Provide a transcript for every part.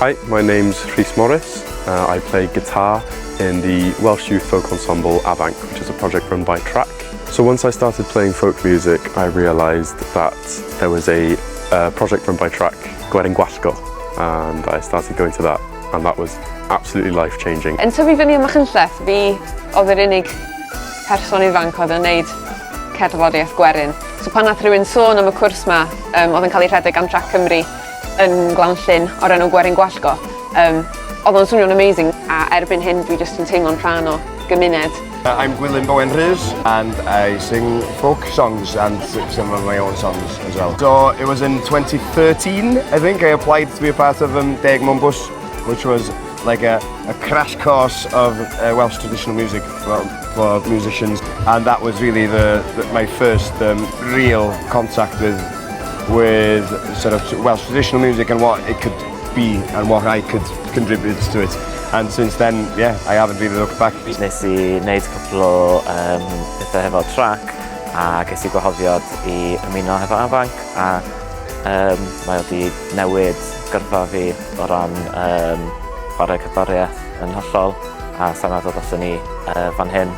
Hi, my name's Rhys Morris. I play guitar in the Welsh Youth Folk Ensemble Avanc, which is a project run by Trac. So once I started playing folk music, I realised that there was a project run by Trac, Gwerin Gwallgo, and I started going to that, and that was absolutely life-changing. Yn tyfu fyny ym Machynlleth, fi oedd yr unig person ifanc oedd yn neud cerddoriaeth gwerin. So pan nath rhywun sôn am y cwrs 'ma, oedd yn cael ei rhedeg gan Trac Cymru yn Glanllyn o'r enw Gwerin Gwallgo, oedd o'n swnio'n amazing a erbyn hyn dwi jyst yn teimlo'n rhan o gymuned. I'm Gwilym Bowen Rhys and I sing folk songs and some of my own songs as well. So it was in 2013, I think, I applied to be a part of Deg Mewn Bws, which was like a crash course of Welsh traditional music for musicians. And that was really my first real contact with sort of Welsh traditional music and what it could be and what I could contribute to it. And since then, yeah, I haven't really looked back. Nes i wneud cwpl o pethau hefo Trac a ges i gwahoddiad i ymuno hefo Afanc a mae o wedi newid gyrfa fi o ran chwarae cerddoriaeth yn hollol a sa'n meddwl byswn ni fan hyn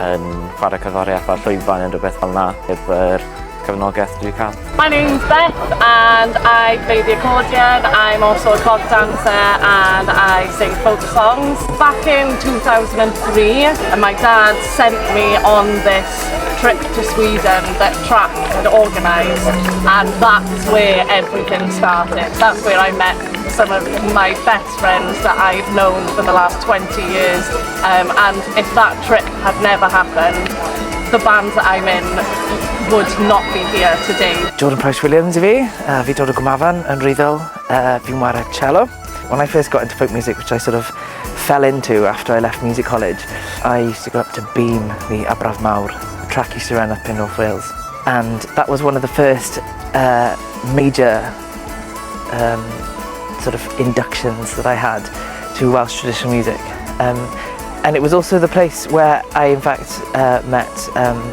yn chwarae cerddoriaeth ar llwyfan unrhyw beth fel 'na heb yr cefnogaeth dwi cael. My name's Beth and I play the accordion. I'm also a clog dancer and I sing folk songs. Back in 2003, my dad sent me on this trip to Sweden that Trac had organised, and that's where everything started. That's where I met some of my best friends that I've known for the last 20 years, and if that trip had never happened, the band that I'm in would not be here today. Jordan Price Williams i fi. Fi dod o Gwmafan yn wreiddiol. Fi'n ware cello. When I first got into folk music, which I sort of fell into after I left music college, I used to go up to BEAM, the Arbrawf Mawr, Trac used to run up in North Wales. And that was one of the first major sort of inductions that I had to Welsh traditional music. And it was also the place where I, in fact, met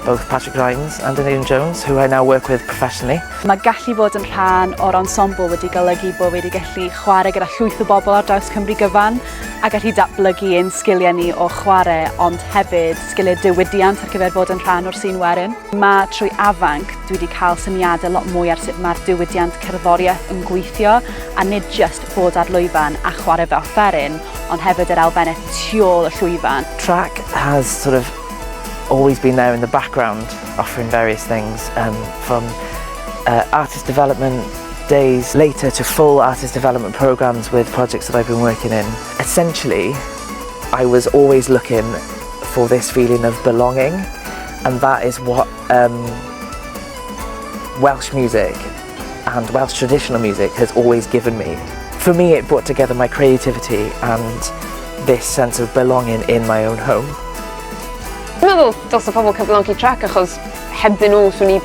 both Patrick Rimes and Aneurin Jones, who I now work with professionally. Mae gallu fod yn rhan o'r ensemble wedi golygu bod wedi gallu chwarae gyda llwyth o bobl ar draws Cymru gyfan a gallu datblygu ein sgiliau ni o chwarae, ond hefyd sgiliau diwydiant ar gyfer bod yn rhan o'r sîn werin. Mae trwy Afanc dwi wedi cael syniadau lot mwy ar sut mae'r diwydiant cerddoriaeth yn gweithio a nid just bod ar lwyfan a chwarae fe offeryn, ond hefyd yr elfennau tu ôl y llwyfan. Trac has sort of always been there in the background, offering various things, from artist development days later to full artist development programs with projects that I've been working in. Essentially, I was always looking for this feeling of belonging, and that is what Welsh music and Welsh traditional music has always given me. For me, it brought together my creativity and this sense of belonging in my own home. Dwi'n meddwl dylse pobl cefnogi Trac achos hebddyn nhw swn i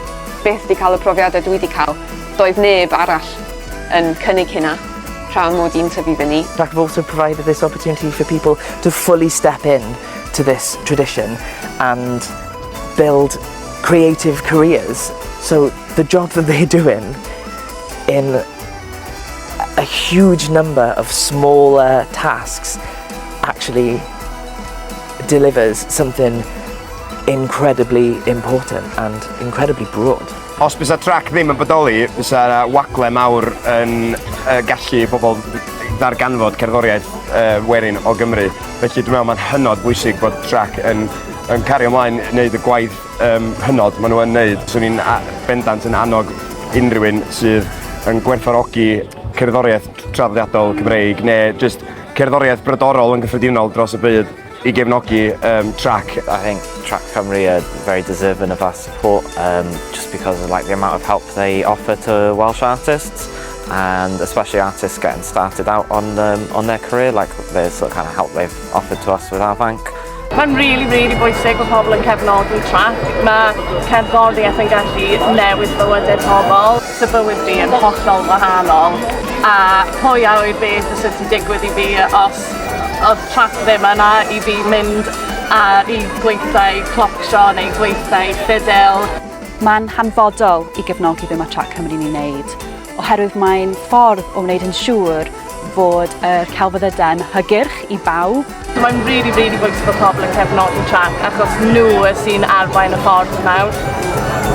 byth wedi cael y profiadau dwi wedi cael. Doedd neb arall yn cynnig hynna tra mod i'n tyfu fyny. Trac have also provided this opportunity for people to fully step in to this tradition and build creative careers. So the job that they're doing in a huge number of smaller tasks actually delivers something incredibly important and incredibly broad. Os bysa Trac ddim yn bodoli, bysa wagle mawr yn gallu pobl ddarganfod cerddoriaeth werin o Gymru. Felly dwi'n meddwl mae'n hynod bwysig bod Trac yn cario ymlaen wneud y gwaith hynod maen nhw yn wneud. Swn i'n bendant yn annog unrhyw un sydd yn gwerthfawrogi cerddoriaeth traddodiadol Cymreig neu just cerddoriaeth brodorol yn gyffredinol dros y byd i gefnogi Trac. I think Trac Cymru are very deserving of our support just because of, like, the amount of help they offer to Welsh artists and especially artists getting started out on their career, like the sort of kind of help they've offered to us with Avanc. Mae'n really, really bwysig bod pobl yn cefnogi Trac. Mae cerddoriaeth yn gallu newid bywydau pobl. So bywyd fi yn hollol wahanol. A pwy a ŵyr beth fysa 'di digwydd i fi os oedd Trac ddim yna i fi mynd a i gweithdai clocsio neu gweithdai ffidil. Mae'n hanfodol i gefnogi be mae Trac Cymru'n ei wneud, oherwydd mae'n ffordd o wneud yn siŵr fod yr celfyddydau'n hygyrch i bawb. Mae'n really, really bwysig bod pobl yn cefnogi Trac achos nhw sy'n arwain y ffordd nawr.